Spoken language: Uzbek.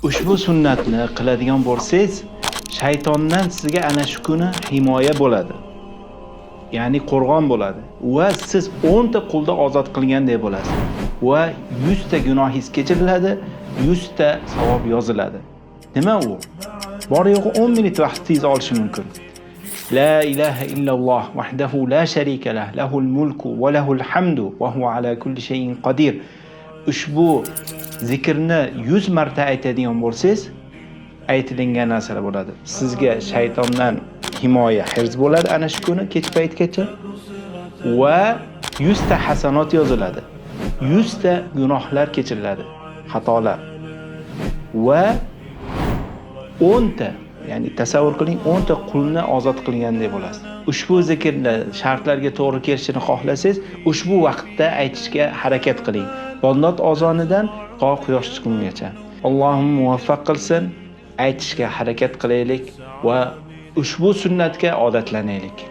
Ushbu sunnatni qiladigan bo'lsangiz, shaytondan sizga ana shu kuni himoya bo'ladi. Ya'ni qo'rg'on bo'ladi va siz 10 ta qulni ozod qilgandek bo'lasiz va 100 ta gunohingiz kechiriladi, 100 ta savob yoziladi. Nima u? Bor yo'g'i 10 minut vaqtingiz olishi mumkin. La ilaha illalloh vahdahu la sharika lah, lahul mulku va lahul hamdu va huwa ala kulli shay'in qodir. Ushbu zikrni 100 marta aytadigan bo'lsangiz, aytilingan narsalar bo'ladi. Sizga shaytondan himoya, hirz bo'ladi ana shu kuni kech paytgacha va 100 ta hasanot yoziladi. 100 ta gunohlar kechiriladi, xatolar. Va 10 ta, ya'ni tasavvur qiling, 10 ta qulni ozod qilgandek bo'lasiz. Ushbu zikrni shartlarga to'g'ri kelishini xohlasangiz, ushbu vaqtda aytishga harakat qiling. Bomdod ozonidan to quyosh chiqqungacha. Allohim muvaffaq qilsin, aytishga harakat qilaylik va ushbu sunnatga odatlanaylik.